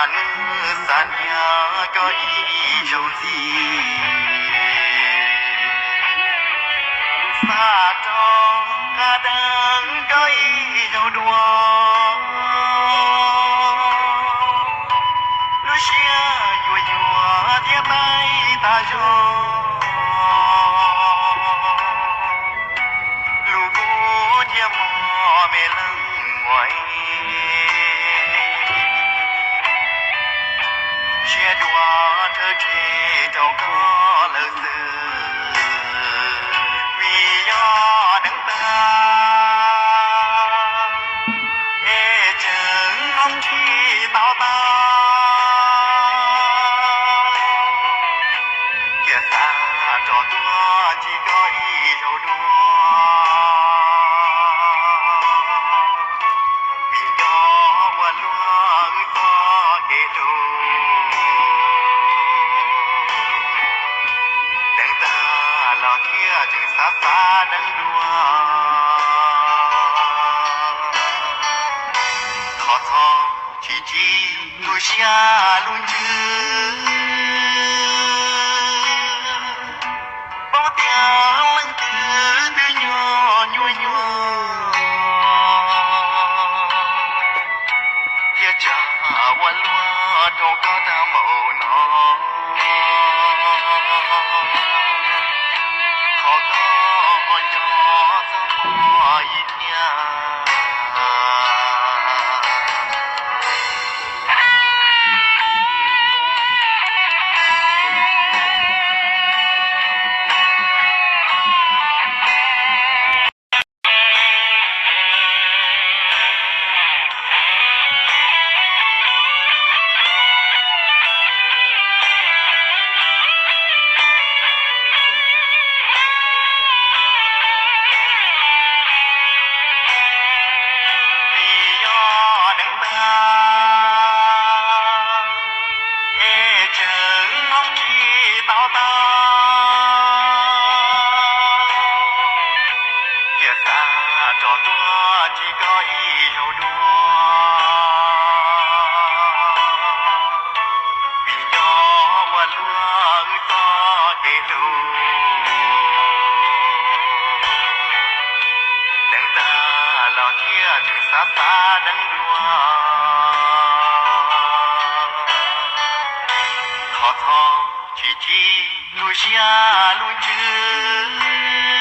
Nws xav nyiam koj ib zaug ntxiv, xav rau qab deev koj ib zaug dua. Lub siab yuav yuav thiab tais tas zog, lub kub thiab mog me leej muam. Siab dua thawj tseg rau koj lawm xwb, vim yog neev tag es tseem hloov tsis tau tau. Thiaj xav rov tuaj ntsib koj ib zaug dua, vim nco ua luaj wb txoj kev hlub. Deev tag los thiaj tseem xav xav deev dua. Thov txhob tsis ntsib lub siab lub ntsws, paub tias leej twg twb nyob nyuaj nyuaj, thiaj tsa ua luaj rau koj tag npaum no. Thov koj nco txoj ua ib thiab. Vim yog deev tag es tseem hloov tsis tau tau. Thiaj xav rov tuaj ntsib koj ib zaug dua, vim nco ua luaj wb txoj kev hlub. Deev tag los thiaj tseem xav xav deev dua. Thov txhob tsis ntsib lub siab lub ntsws,